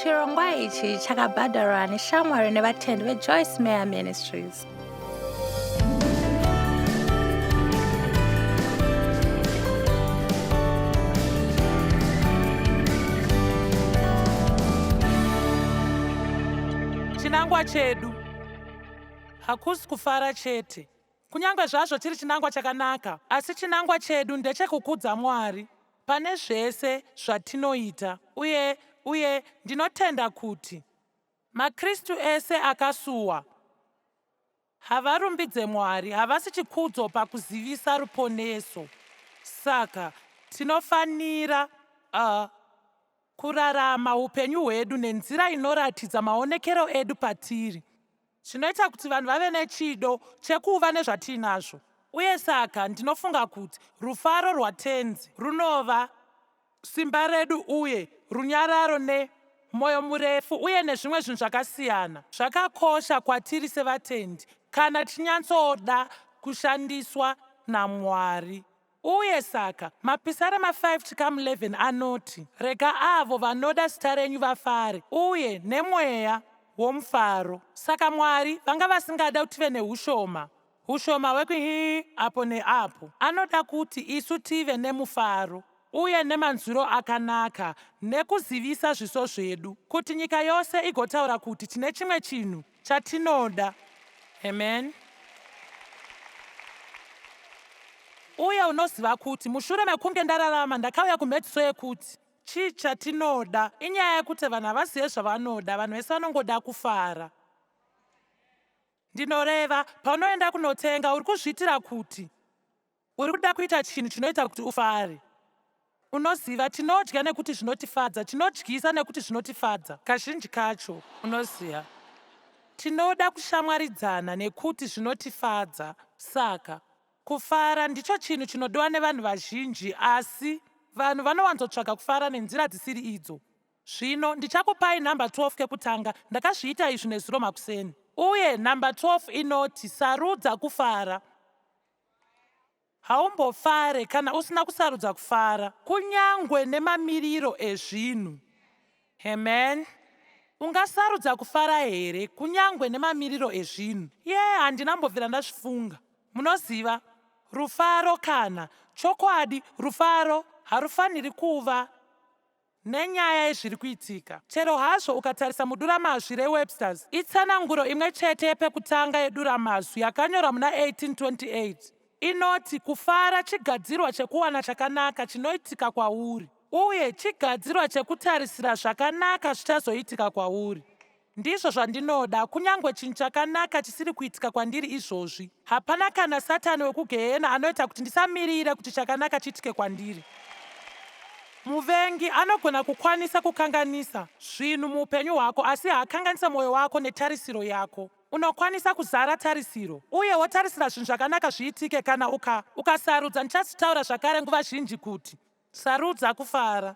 Chirongwa ichi chakabhadharwa neshamwari nevatendi veJoyce Meyer Ministries. Chinangwa chedu hakusi kufara chete. Kunyange zvazvo chiri chinangwa chakanaka, asi chinangwa chedu ndechekukudza Mwari pane zvese zvatinoita. Uye, uye ndinotenda kuti maKristu ese akasuwa havarumbidze Mwari, havasi chikudzo pakuzivisa ruponeso. Saka tinofanira uh, kurarama upenyu hwedu nenzira inoratidza maonekero edu patiri. Zvinoita kuti vanhu vave nechido chekuva nezvatiinazvo. Uye saka ndinofunga kuti rufaro rwaTenzi runova simba redu uye runyararo ne mwoyo murefu uye nezvimwe zvinhu zvakasiyana zvakakosha kwatiri sevatendi kana tichinyatsoda kushandiswa naMwari. Uye saka, Mapisarema 5 chikamu 11 anoti, Rega avo vanoda zita renyu vafare, uye nemweya womufaro. Saka Mwari vanga vasingada kuti tive nehushoma, hushoma hweku hi apo neapo. Anoda kuti isu tive nemufaro uye nemanzwiro akanaka nekuzivisa zviso zvedu, kuti nyika yose igotaura kuti tine chimwe chinhu chatinoda. Amen. Uye unoziva kuti mushure mekunge ndararama ndakauya kumhedziso yekuti chii chatinoda. Inyaya yekuti vanhu havazive zvavanoda, vanhu vese vanongoda kufara. Ndinoreva, paunoenda kunotenga uri kuzviitira kuti Uri kuda kuita chinhu chinoita kuti ufare. Unoziva, tinodya nekuti zvinotifadza, tinodyisa nekuti zvinotifadza. Kazhinji kacho, unoziva, tinoda kushamwaridzana nekuti zvinotifadza. Saka, kufara ndicho chinhu chinodiwa nevanhu vazhinji, asi vanhu vanowanzotsvaga kufara nenzira dzisiri idzo. Zvino, ndichakupai nhamba 12 kekutanga. Ndakazviita izvi nezuro makuseni. Uye nhamba 12 inoti, Sarudza kufara. Haumbofare kana usina kusarudza kufara, kunyangwe nemamiriro ezvinhu. Amen. Ungasarudza kufara here kunyangwe nemamiriro ezvinhu? Ye, handina mbobvira ndazvifunga. Munoziva, rufaro kana, chokwadi, rufaro harufaniri kuva Nenyaya yezviri kuitika, chero hazvo ukatarisa muduramazwi reWebster's, itsananguro imwe chete yepekutanga yeduramazwi yakanyorwa muna 1828, inoti, Kufara chigadzirwa chekuwana chakanaka chinoitika kwauri, uye chigadzirwa chekutarisira zvakanaka zvichazoitika kwauri. Ndizvo zvandinoda, kunyangwe chinhu chakanaka chisiri kuitika kwandiri izvozvi. Hapana kana Satani wekugehena anoita kuti ndisamirire kuti chakanaka chiitike kwandiri. Muvengi anogona kukwanisa kukanganisa zvinhu muupenyu hwako asi haakanganise mwoyo wako netarisiro yako. Unokwanisa kuzara tarisiro uye wotarisira zvinhu zvakanaka zviitike kana uka, ukasarudza, ndichazvitaura zvakare nguva zhinji kuti, sarudza kufara.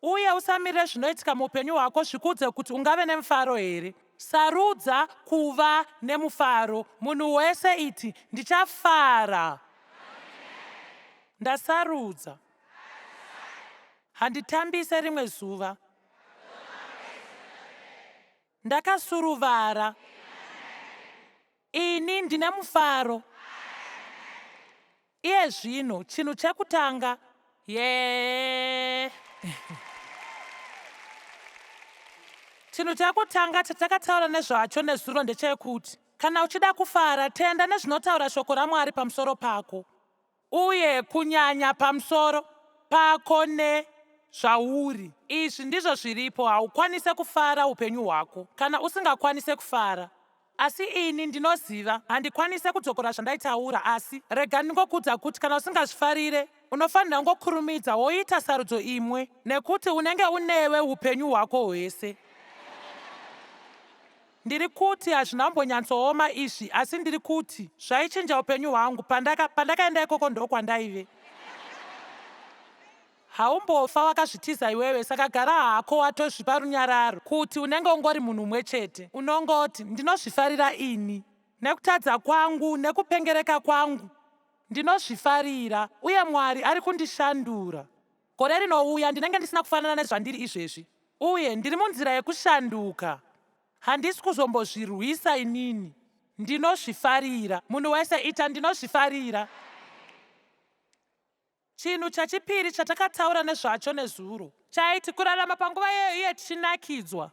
Uye usamirire zvinoitika muupenyu hwako zvikuudze kuti ungave nemufaro here. Sarudza kuva nemufaro. Munhu wese iti, Ndichafara. Ndasarudza. Handitambise rimwe zuva. Ndakasuruvara. Ini ndine mufaro. Iye zvino, chinhu chekutanga, yee. Chinhu chekutanga chatakataura nezvacho nezuro ndechekuti kana uchida kufara, tenda nezvinotaura shoko raMwari pamusoro pako. Uye kunyanya pamusoro pako nezvauri. Izvi ndizvo zviripo, haukwanise kufara upenyu hwako kana usingakwanise kufara. Asi ini ndinoziva handikwanise kudzokora zvandaitaura, asi rega ndingokuudza kuti kana usingazvifarire, unofanira kungokurumidza woita sarudzo imwe nekuti unenge unewe upenyu hwako hwese. Ndiri kuti hazvina kumbonyatsooma izvi asi ndiri kuti zvaichinja upenyu hwangu pandaka pandakaenda ikoko ndokwandaive. Haumbofa wakazvitiza iwewe saka gara hako watozvipa runyararo kuti unenge ungori munhu umwe chete. Unongoti ndinozvifarira ini nekutadza kwangu nekupengereka kwangu ndinozvifarira uye Mwari ari kundishandura. Gore rinouya ndinenge ndisina kufanana nezvandiri izvezvi. Uye ndiri munzira yekushanduka. Handisi kuzombozvirwisa inini. Ndinozvifarira. Munhu wese ita ndinozvifarira. Chinhu chechipiri chatakataura nezvacho nezuro chaiti kurarama panguva iyoyo iye tichinakidzwa.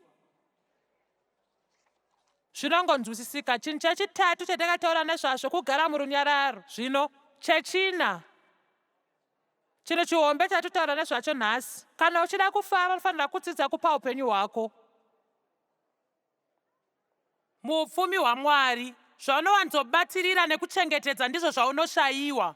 Zvinongonzwisisika. Chinhu chechitatu chatakataura nezvazvo kugara murunyararo. Zvino chechina chinhu chihombe chatitaura nezvacho nhasi. Kana uchida kufara unofanira kudzidza kupa upenyu hwako muupfumi hwaMwari. Zvaunowanzobatirira nekuchengetedza ndizvo zvaunoshayiwa.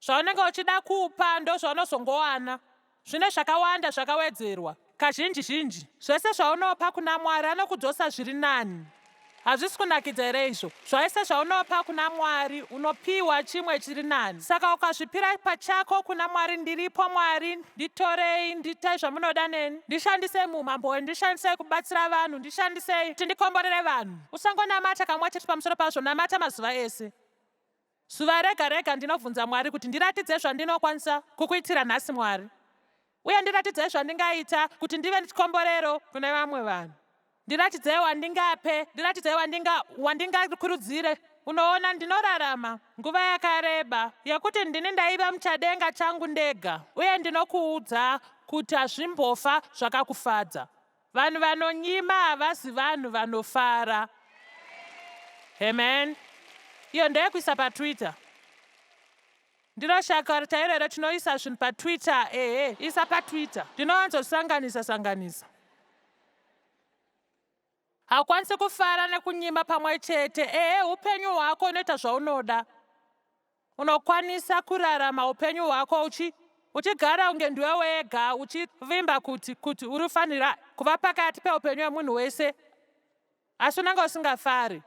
Zvaunenge uchida kupa ndozvaunozongowana. Zvine zvakawanda zvakawedzerwa. Kazhinji zhinji, zvese zvaunopa kuna Mwari anokudzosa zviri nani. Hazvisi kunakidza here izvo? Zvese zvaunopa kuna Mwari, unopiwa chimwe chiri nani. Saka ukazvipira pachako kuna Mwari, ndiripo Mwari, nditorei, ndiitai zvamunoda neni, ndishandisei muumambo hwenyu, ndishandisei kubatsira vanhu, ndishandisei kuti ndikomborere vanhu. Usangonamata kamwe chete pamusoro pazvo, namata mazuva ese. Zuva rega rega ndinobvunza Mwari kuti ndiratidze zvandinokwanisa kukuitira nhasi Mwari. Uye ndiratidzei zvandingaita kuti ndive chikomborero kune vamwe vanhu. Ndiratidzei wandingape, ndiratidzei wandinga wandingakurudzire. Unoona, ndinorarama nguva yakareba yekuti ndini ndaiva muchadenga changu ndega, uye ndinokuudza kuti hazvimbofa zvakakufadza. Vanhu vanonyima havazi vanhu vanofara. Amen. Iyo ndeyekuisa paTwitter. Ndiro shaka chairo here tinoisa zvinhu paTwitter? Ehe, isa paTwitter. Ndinowanzosanganisa sanganisa. Haukwanisi kufara nekunyima pamwe chete. Ehe, upenyu hwako unoita zvaunoda. Unokwanisa kurarama upenyu hwako uchi uchigara kunge ndiwe wega uchivimba kuti kuti uri kufanira kuva pakati peupenyu hwemunhu wese asi unenge usingafari.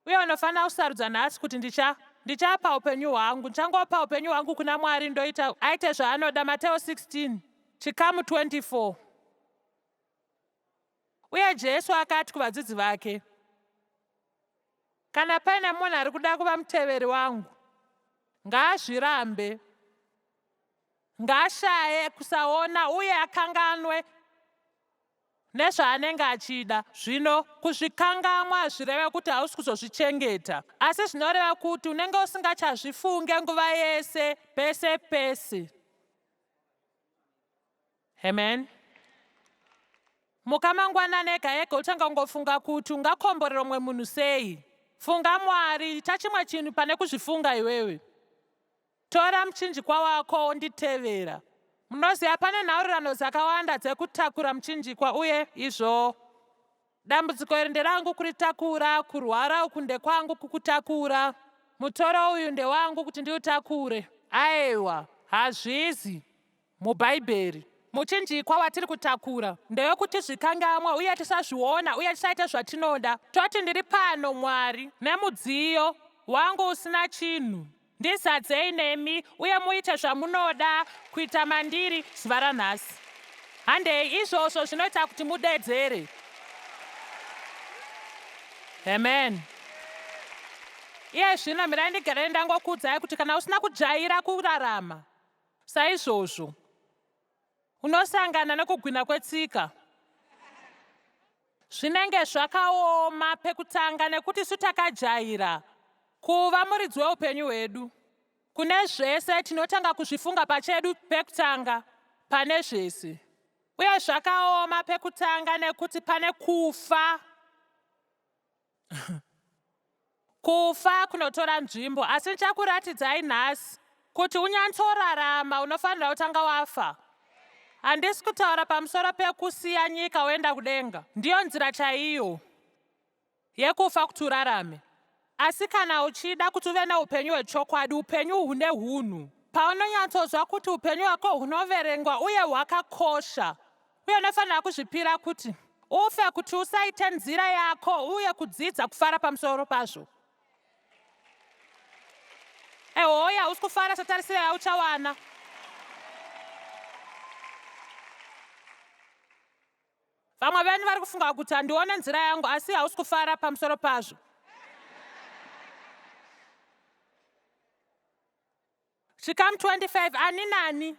Uye unofanira kusarudza nhasi kuti ndicha ndichapa upenyu hwangu, ndichangopa upenyu hwangu kuna Mwari ndoita aite zvaanoda. Mateo 16 chikamu 24. Uye Jesu akati kuvadzidzi vake, Kana paine munhu ari kuda kuva muteveri wangu, ngaazvirambe, ngaashaye kusaona uye akanganwe nezvaanenge achida. Zvino, kuzvikangamwa hazvireve kuti hausi kuzozvichengeta, asi zvinoreva kuti unenge usingachazvifunge nguva yese, pese pese. Amen. Muka mangwanani ega ega utanga kungofunga kuti ungakomborera umwe munhu sei. Funga Mwari, ita chimwe chinhu pane kuzvifunga iwewe. Tora muchinjikwa wako wonditevera. Munoziva pane nhaurirano dzakawanda dzekutakura muchinjikwa uye izvo dambudziko iri nderangu kuritakura, kurwara uku ndekwangu kukutakura, mutoro uyu ndewangu kuti ndiutakure. Aewa, hazvizi muBhaibheri. Muchinjikwa watiri kutakura ndewekuti zvikangamwe uye tisazviona uye tisaite zvatinoda. Toti ndiri pano Mwari nemudziyo wangu usina chinhu. Ndizadzei nemi uye muite zvamunoda kuita mandiri zuva ranhasi. Handei, izvozvo zvinoita kuti mudedzere. Amen. Iye zvino mirai ndigare ndangokuudzai kuti kana usina kujaira kurarama saizvozvo, unosangana nekugwina kwetsika. Zvinenge zvakaoma pekutanga nekuti isu takajaira kuva muridzi weupenyu hwedu. Kune zvese tinotanga kuzvifunga pachedu pekutanga pane zvese. Uye zvakaoma pekutanga nekuti pane kufa. Kufa kunotora nzvimbo, asi ndichakuratidzai nhasi kuti unyatsorarama unofanira kutanga wafa. Handisi kutaura pamusoro pekusiya nyika woenda kudenga. Ndiyo nzira chaiyo yekufa kuti urarame. Asi kana uchida kuti uve neupenyu hwechokwadi, upenyu hune hunhu, paunonyatsonzwa kuti upenyu hwako hunoverengwa uye hwakakosha, uye unofanira kuzvipira kuti ufe kuti usaite nzira yako uye kudzidza kufara pamusoro pazvo. Ehoya, hausi kufara setarisiro yauchawana. Vamwe venyu vari kufunga kuti handione nzira yangu, asi hausi kufara pamusoro pazvo. Chikamu 25 ani nani?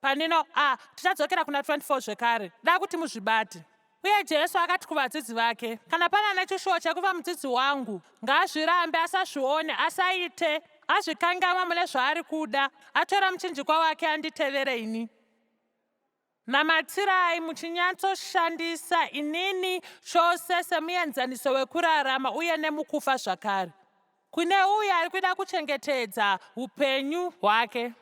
Panino, a, tichadzokera kuna 24 zvekare. Da kuti muzvibate. Uye Jesu akati kuvadzidzi vake, Kana pane ane chishuwo chekuva mudzidzi wangu, ngaazvirambe, asazvione, asaite, azvikangamwe mune zvaari kuda, atore muchinjikwa wake anditevere ini. Namatirai muchinyatsoshandisa inini chose semuenzaniso wekurarama uye nemukufa zvakare. Kune uyo ari kuda kuchengetedza upenyu hwake,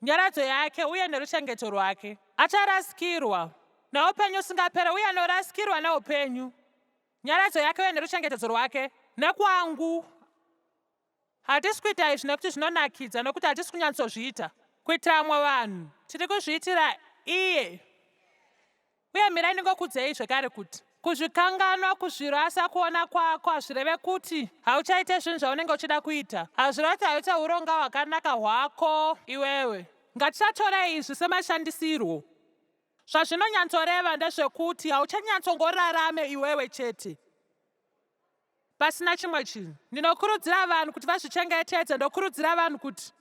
nyaradzo yake uye neruchengeto rwake, acharasikirwa neupenyu usingapere uye anorasikirwa neupenyu, nyaradzo yake uye neruchengetedzo rwake nekwangu. Hatisi kuita izvi nekuti zvinonakidza, nokuti hatisi kunyatsozviita kuitira vamwe vanhu. Tiri kuzviitira iye. Uye mirai ndingokudzei zvekare kuti kuzvikanganwa, kuzvirasa kuona kwako hazvireve kuti hauchaite zvinhu zvaunenge uchida kuita. Hazvireve kuti hauite huronga hwakanaka hwako iwewe. Ngatisatorei izvi semashandisirwo. Zvazvinonyatsoreva ndezvekuti hauchanyatsongorarame iwewe chete. Pasina chimwe chinhu. Ndinokurudzira vanhu kuti vazvichengetedze, ndokurudzira vanhu kuti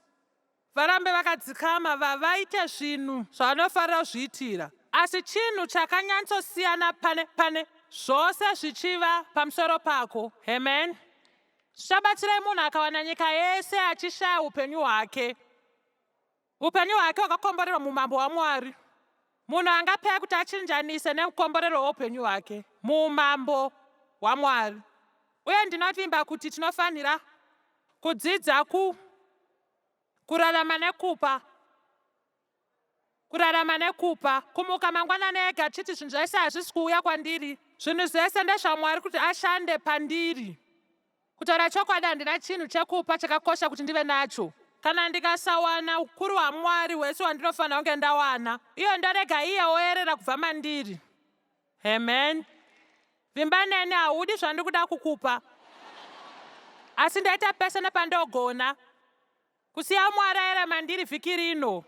varambe vakadzikama, vavaite zvinhu zvavanofarira kuzviitira. Asi chinhu chakanyatsosiyana pane, pane zvose zvichiva pamusoro pako. Amen. Zvichabatsirei munhu akawana nyika yese achishaya upenyu hwake? Upenyu hwake hwakakomborerwa muumambo hwaMwari. Munhu angapea kuti achinjanise nemukomborero weupenyu hwake muumambo hwaMwari. Uye ndinovimba kuti tinofanira kudzidza ku, kurarama nekupa. Kurarama nekupa. Kumuka mangwanani ega tichiti zvinhu zvese hazvisi kuuya kwandiri. Zvinhu zvese ndezvaMwari kuti ashande pandiri. Kutaura chokwadi handina chinhu chekupa chakakosha kuti ndive nacho. Kana ndikasawana ukuru hwaMwari hwese hwandinofanira kunge ndawana, iyo ndorega iye oyerera kubva mandiri. Amen. Vimba neni, haudi zvandiri kuda kukupa. Asi ndaita pese nepandogona kusiya Mwari ayera mandiri vhiki rino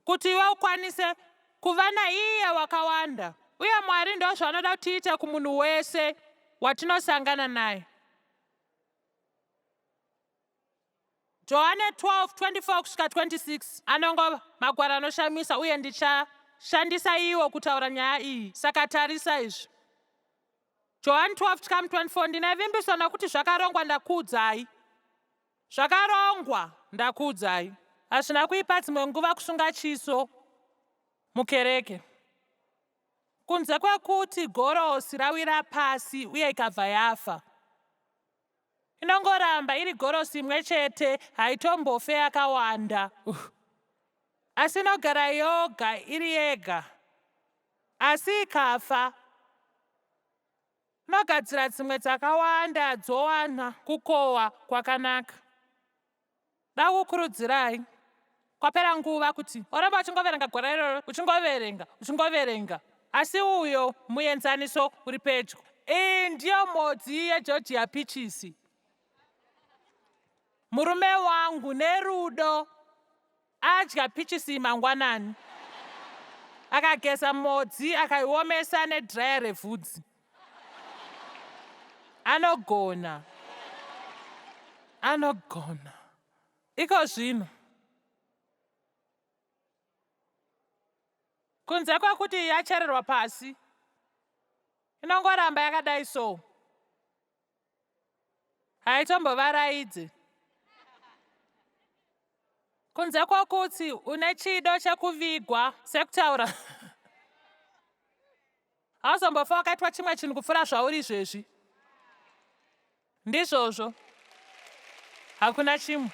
kuti iwe ukwanise kuva naiye wakawanda. Uye Mwari ndozvaanoda kuti tiite kumunhu wese watinosangana naye. Johane 12, 24 kusvika 26 anongova magwaro anoshamisa uye ndichashandisa iwo kutaura nyaya iyi. Saka tarisa izvi. Johane 12 chikamu 24 Ndine vimbiso nokuti zvakarongwa ndakuudzai. Zvakarongwa ndakuudzai. Hazvina kuipa dzimwe nguva kusunga chiso mukereke. Kunze kwekuti gorosi rawira pasi uye ikabva yafa. Inongoramba iri gorosi imwe chete haitombofe yakawanda. Asi inogara yoga iri yega. Asi ikafa, inogadzira dzimwe dzakawanda dzowana kukohwa kwakanaka. Ndakukurudzirai kwapera nguva kuti oramba uchingoverenga gwara iroro uchingoverenga uchingoverenga asi uyo muenzaniso uri pedyo. Iyi ndiyo mhodzi yeGeorgia pichisi. Murume wangu nerudo adya pichisi mangwanani. Akageza mhodzi akaiomesa nedraya revhudzi. Anogona. Anogona. Iko zvino. Kunze kwekuti yachererwa pasi. Inongoramba yakadai so. Haitombovaraidze. Kunze kwokuti une chido chekuvigwa sekutaura hauzombofa wakaitwa chimwe chinhu kupfuura zvauri izvezvi. Ndizvozvo. Hakuna chimwe.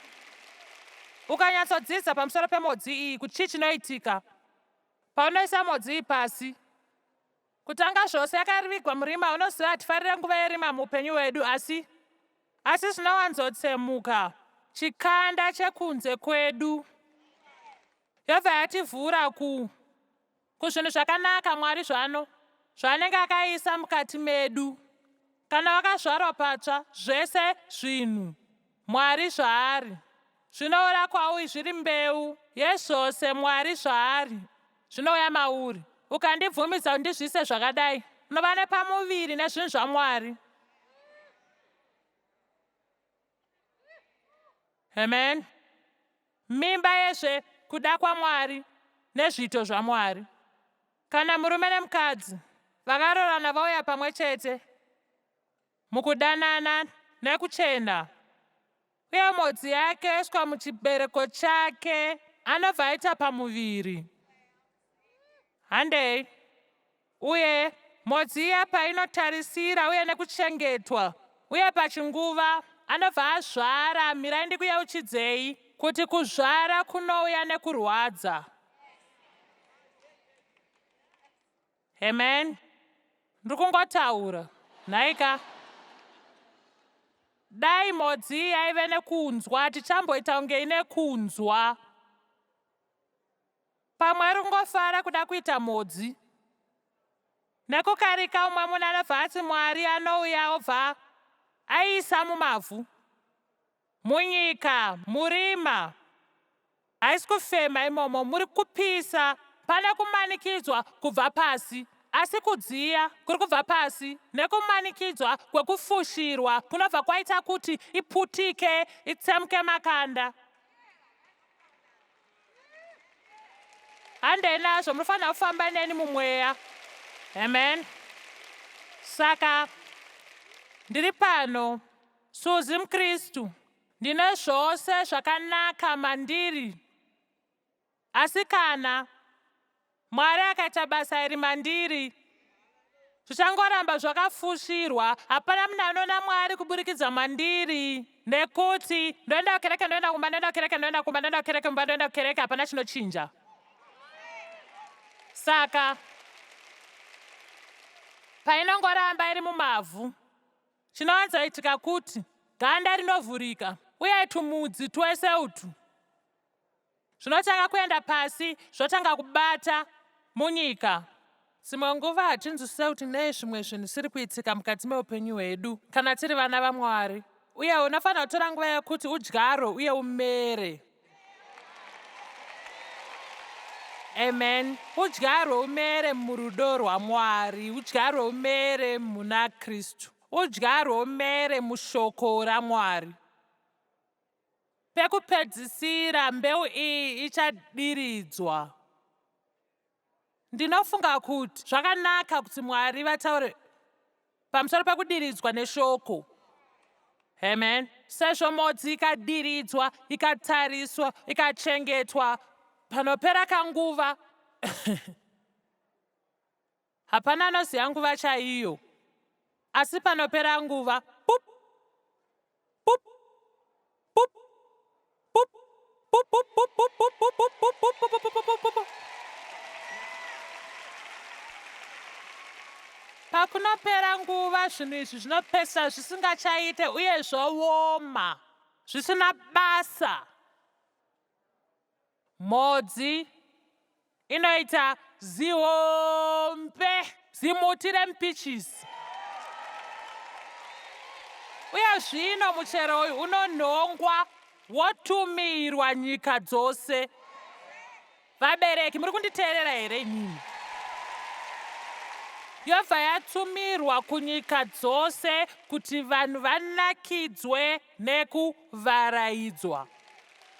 Ukanyatsodzidza pamusoro pemhodzi iyi kuti chii chinoitika paunoisa mhodzi iyi pasi, Kutanga zvose, yakarivigwa murima. Unoziva, hatifarire nguva yerima muupenyu hwedu, asi, asi zvinowanzotsemuka chikanda chekunze kwedu. Yobva yativhura ku, kuzvinhu zvakanaka Mwari zvano, zvaanenge akaisa mukati medu. Kana wakazvarwa patsva, zvese zvinhu Mwari zvaari, zvinoora kwauri zviri mbeu yezvose Mwari zvaari, zvinouya mauri. Ukandibvumidza kuti ndizviise zvakadai, unova nepamuviri nezvinhu zvaMwari. Amen. Mimba yezve kuda kwaMwari. nezviito zvaMwari. Kana murume nemukadzi vakaroorana vauya pamwe chete mukudanana nekuchena, uye mhodzi yake yoiswa muchibereko chake, anobva aita pamuviri. Handei. Uye mhodzi iya painotarisira uye nekuchengetwa, uye pachinguva, anobva azvara, mirai ndikuyeuchidzei kuti kuzvara kunouya nekurwadza. Amen. Ndiri kungotaura. Nhaika. Dai mhodzi iyi yaive nekunzwa, tichamboita kunge ine kunzwa. Pamwe ari kungofara kuda kuita mhodzi. Nekukarika umwe munhu anobva ati Mwari anouya obva aiisa mumavhu. Munyika, murima. Haisi kufema imomo, muri kupisa. Pane kumanikidzwa kubva pasi. Asi kudziya kuri kubva pasi nekumanikidzwa kwekufushirwa kunobva kwaita kuti iputike, itsemuke makanda. Handei nazvo, munofanira kufamba neni mumweya. Amen. Saka ndiri pano, Suzi muKristu, ndine zvose zvakanaka mandiri. Asi kana Mwari akaita basa iri mandiri, zvichangoramba zvakafushirwa. Hapana munhu anoona Mwari kuburikidza mandiri, nekuti ndoenda kukereke, ndoenda kumba, ndoenda kukereke, ndoenda kumba, ndoenda kukereke, kumba, ndoenda kukereke, hapana chinochinja. Saka painongoramba iri mumavhu, chinowanzoitika kuti ganda rinovhurika uye tumudzi twese utu Zvinotanga kuenda pasi zvotanga kubata munyika. Dzimwe nguva hatinzwisise kuti nei zvimwe zvinhu zvisiri kuitika mukati meupenyu hwedu kana tiri vana vaMwari. Uye unofanira kutora nguva yekuti udyarwe uye umere. Amen. Udyarwe umere murudo rwaMwari. Udyarwe umere muna Kristu. Udyarwe umere mushoko raMwari. Pekupedzisira, mbeu iyi ichadiridzwa. Ndinofunga kuti zvakanaka kuti Mwari vataure pamusoro pekudiridzwa neshoko. Amen. Sezvo mhodzi ikadiridzwa, ikatariswa, ikachengetwa, panopera kanguva Hapana anoziva nguva chaiyo, asi panopera nguva, pup, pup, pup, pup, pup, pup, pup, pup, pup, pup, pup, pup, pup, pup, pup, pup, pup, pup. Pakunopera nguva, zvinhu izvi zvinopesa zvisingachaite uye zvooma zvisina basa. Mhodzi inoita zihombe zimuti remupichisi. Uye zvino muchero uyu unonhongwa wotumirwa nyika dzose. Vabereki muri kunditeerera here inini? Yobva yatumirwa kunyika dzose kuti vanhu vanakidzwe nekuvaraidzwa.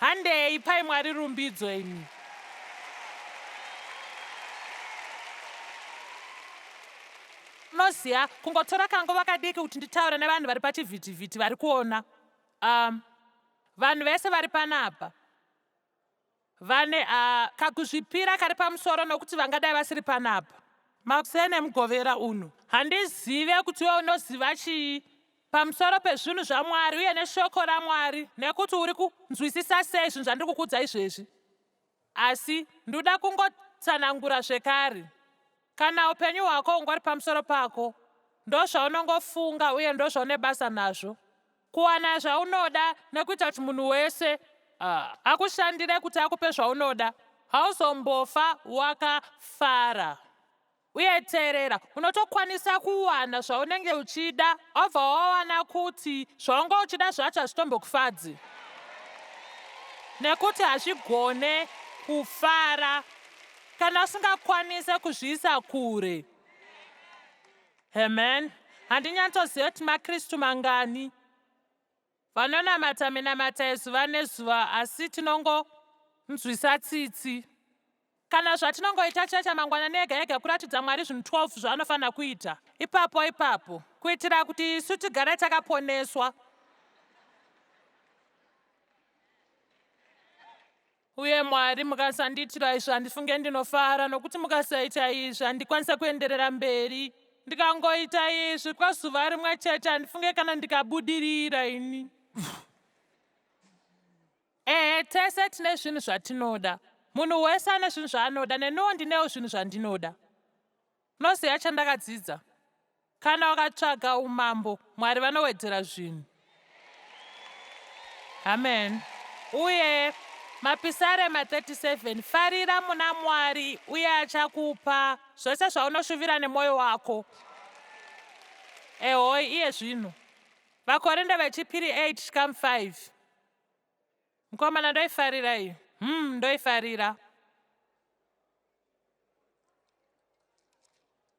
Handei, ipai Mwari rumbidzo imi. Unoziva, kungotora kanguva kadiki kuti nditaure nevanhu vari pachivhitivhiti vari kuona. Um, vanhu vese vari panapa vane uh, kakuzvipira kari pamusoro nokuti vangadai vasiri panapa. Makuseni eMugovera uno, handizive kuti iwe unoziva chii pamusoro pezvinhu zvaMwari uye neshoko raMwari, nekuti uri kunzwisisa sei zvinhu zvandiri kukuudza izvezvi. Asi ndoda kungotsanangura zvekare. Kana upenyu hwako hungori pamusoro pako, ndozvaunongofunga uye ndozvaune basa nazvo. Kuwana zvaunoda nekuita kuti munhu wese uh, akushandire kuti akupe zvaunoda, hauzombofa wakafara. Uye teerera, unotokwanisa kuwana zvaunenge uchida wobva wawana kuti zvaunga uchida zvacho hazvitombokufadzi. Nekuti hazvigone kufara kana usingakwanise kuzviisa kure. Amen. Handinyatsoziva kuti maKristu mangani vanonamata minamata yezuva nezuva asi tinongonzwisa tsitsi. Kana zvatinongoita chete mangwanani ega ega kuratidza Mwari zvinhu 12 zvaanofanira kuita, ipapo ipapo, kuitira kuti isu tigare takaponeswa. Uye Mwari, mukasandiitira izvi, handifunge ndinofara, nokuti mukasaita izvi, handikwanise kuenderera mberi. Ndikangoita izvi kwezuva rimwe chete, handifunge kana ndikabudirira ini. Ehe, tese tine zvinhu zvatinoda. Munhu wese ane zvinhu zvaanoda, neniwo ndinewo zvinhu zvandinoda. Unoziva chandakadzidza? Kana ukatsvaga umambo, Mwari vanowedzera zvinhu. Amen. Uye Mapisarema 37, farira muna Mwari uye achakupa zvose zvaunoshuvira nemwoyo wako. Ehoi, iye zvino. Vakorinde vechipiri 8 chikamu 5. Mukomana ndoifarira iyi. Ndoifarira.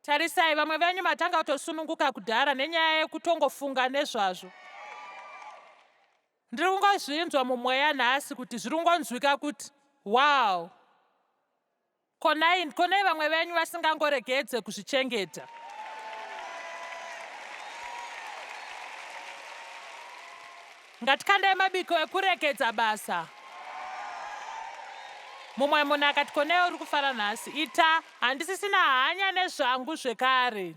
Tarisai, vamwe venyu matanga kutosununguka kudhara nenyaya yekutongofunga nezvazvo. Ndiri kungozvinzwa mumweya nhasi kuti zviri kungonzwika kuti wow. Konai, konei vamwe venyu vasingangoregedze kuzvichengeta? Ngatikandei mabiko ekuregedza basa. Mumwe munhu akati konei uri kufara nhasi? Ita, handisisina hanya nezvangu zvekare.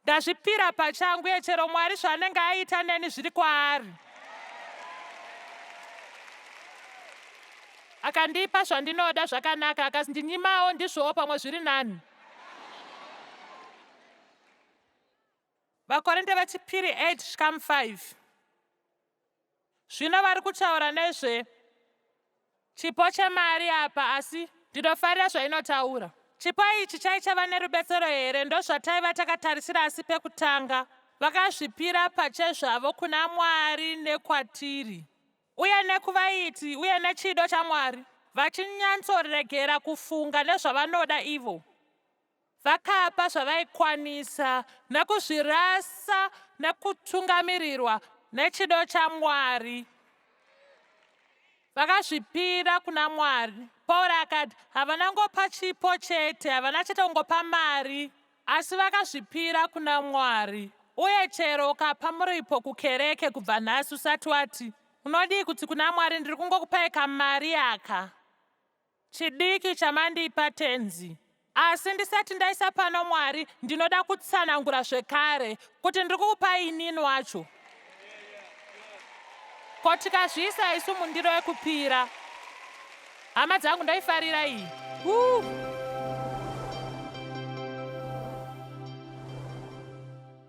Ndazvipira pachangu uye chero Mwari zvaanenge aita neni zviri kwaari. Akandipa zvandinoda zvakanaka akandinyimawo ndizvowo pamwe zviri nani. Vakorinde vechipiri 8 chikamu 5. Zvino vari kutaura nezve chipo chemari apa asi ndinofarira zvainotaura. Chipo ichi chaichava nerubetsero here? Ndozvataiva takatarisira asi pekutanga vakazvipira pachezvavo kuna Mwari nekwatiri uye nekuvaiti uye nechido chaMwari vachinyatsoregera kufunga nezvavanoda ivo. Vakapa zvavaikwanisa nekuzvirasa nekutungamirirwa nechido chaMwari. Vakazvipira kuna Mwari. Pauro akati, havana kungopa chipo chete, havana chete kungopa mari, asi vakazvipira kuna Mwari. Uye chero ukapa muripo kukereke kubva nhasi usati wati, unodii kuti kuna Mwari ndiri kungokupai kamari aka. Chidiki chamandipa Tenzi. Asi ndisati ndaisa pano Mwari, ndinoda kutsanangura zvekare kuti ndiri kukupai inini wacho. Ko tikazviisa isu mundiro yekupira? Hama dzangu ndoifarira iyi. Woo!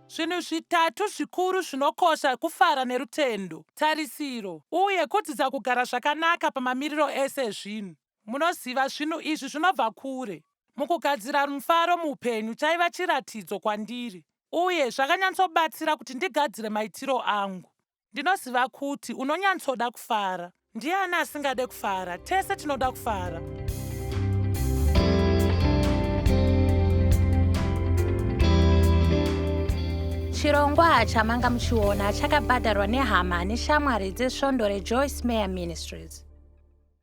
Zvinhu zvitatu zvikuru zvinokosha kufara nerutendo, tarisiro, uye kudzidza kugara zvakanaka pamamiriro ese ezvinhu. Munoziva, zvinhu izvi zvinobva kure. Mukugadzira mufaro muupenyu chaiva chiratidzo kwandiri, uye zvakanyatsobatsira kuti ndigadzire maitiro angu. Ndinoziva kuti unonyatsoda kufara. Ndiani asingade kufara? Tese tinoda kufara. Chirongwa chamanga muchiona chakabhadharwa nehama neshamwari dzesvondo reJoyce Meyer Ministries.